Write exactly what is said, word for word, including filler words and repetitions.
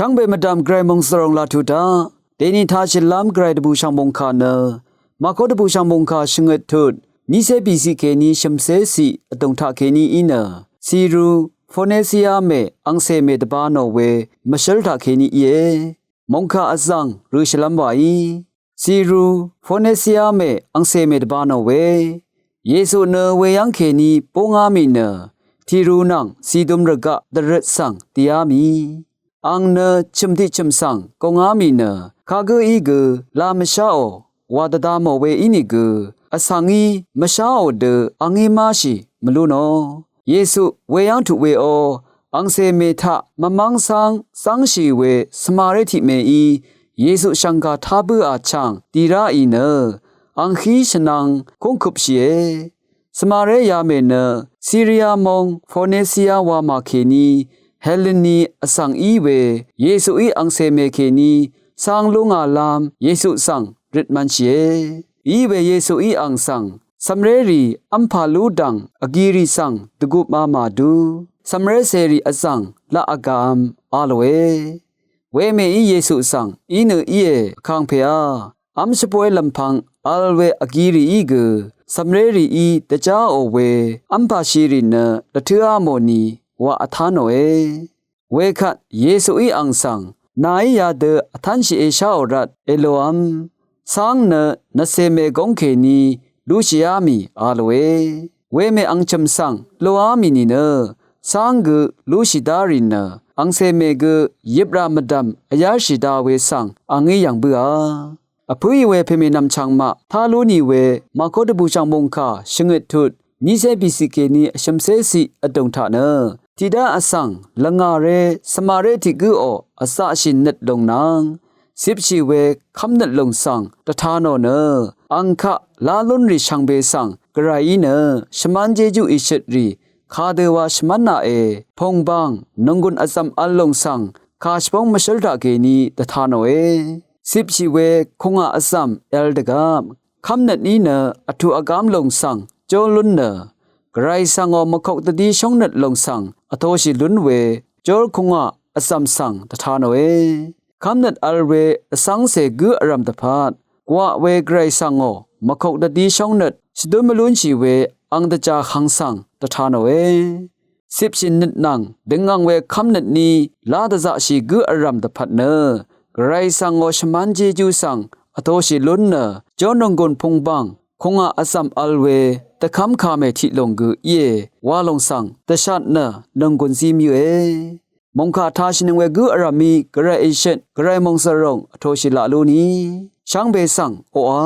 Shvngbe mvdv̀m Gvray mòngsvròng laq tuq daq, dèni taq shìlv́m Gvray dvbùshv̀ng mòngkà nø, Màko dvbùshv̀ng mòngkà shvngøt tut, nícé bìciq kèní shø̀mcé ciq vdùng taqkèní í nø, Ciru, Fonesiá mè angcè mè dvba nò we mvshǿl taqkèní íe. Mòngkà vzv̀ng rø shìlv́m wàí. Ciru, Fonesiá mè angcè mè dvba nò we, Yesu nø weyv́ng kèní búngá mì nø, Tiru nvng Sidum rvgaq dvrøt svng dìá mì. Ang nø chø̀m tiqchø̀m svng gongá mì nø, kagǿí gø la mvsháò wa dvda mò we ínìgø, vsvngí mvsháò dø angí máshì mvlú nò. Yesu weyv́ng tuq weó, angcè mè taq mvmv́ng cáng zv́ngshì we svmaré tiq mèí, Yesu shv̀ngkà tá bǿà chàng dì ráì nø, angkí shvnvng kúngkøpshìe. Svmaré yamè nø, Siria mong Fonesiá wamà kèní, Heleni vsvng í we, Yesuí angcè mè kèní, cáng lú ngà lv́m Yesu svng røtmv̄nshìe. Í we Yesuí ang svng, cv̀mrérì v́mpà lú dv̀ng vgirì svng dvgupma màdu, cv̀mré cèrì vzv̀ng laq vgàvm a lòe. Wemèí Yesu svng, í nø íe, vkangpèá, v́m shvboé lv̀mpv̄ng vl we vgirìí gø, cv̀mrérìí dvjáò we, v́mpà shirì nø dvtǿá mò ni, wa vtá nòe. Wekvt Yesuí ang svng, nàí yadø vtv́nshì èsháò rvt èlōv́m, cáng nø nvcè mè góng kèní lúshìá mì a lòe. Wemè ang chø̀m svng lōá mì nìnø, cáng gø lúshì dá rì nø, angcè mè gø yøprà mvdv̀m vyárshì da we svng a ngí yv̀ng bǿà. Vpǿì we pèmènvm chvngmaq tá lú nì we Màko dvbùshv̀ng mòngkà shvngøt tut, nícé bìciq kèní vshø̀mcé ciq vdùng taq nø, tiqdá vsvng lvngàré svmaré tiq gǿò vzaqshì nøt lùng nvng, cipshì we kv́mnøt lùng svng dvta nò nø, ang kaq lá lúnrì shvngbe svng Gvrayí nø shvmán jéjú ìshøtrì kadø wa shvmánaqe, pùngbang nònggùn vzv̀m vl lùng svng kà shvbóng mvshǿl taqkèní dvta nòe. Cipshì we kùngà vzv̀m èvl dvgvp, kv́mnøt ní nø vtù vgám lùng svng jól lún nø, Gvray svngò mvkok dvdí shóngnøt lùng svng vtōshì lún we jól kùngà vzv̀m svng dvta nòe. Kv́mnøt vl we vsv́ngcè gǿ vrv̀m dvpvt, gwaq we Gvray svngò mvkok dvdí shóngnøt shvdún mvlúnshì we ang dvjà hvng svng dvta nòe. Cipshì nøt nvng døngvng we kv́mnøt ní lá dvzaqshì gǿ vrv̀m dvpvt nø, Gvray svngò shvmán jéjú svng vtōshì lún nø, jórnònggùn pùngbàng kùngà vzv̀m vl we dvkv́m kàmè tiq lùng gø íe wa lùng svng dvshat nø nònggùn zí mvyǿe. Mòngkà tashìnøng we gǿ vrv̀mí Gvray ìshøt, Gvray mòngsvròng vtōshì laq lú ni. Shvngbe svng oqà.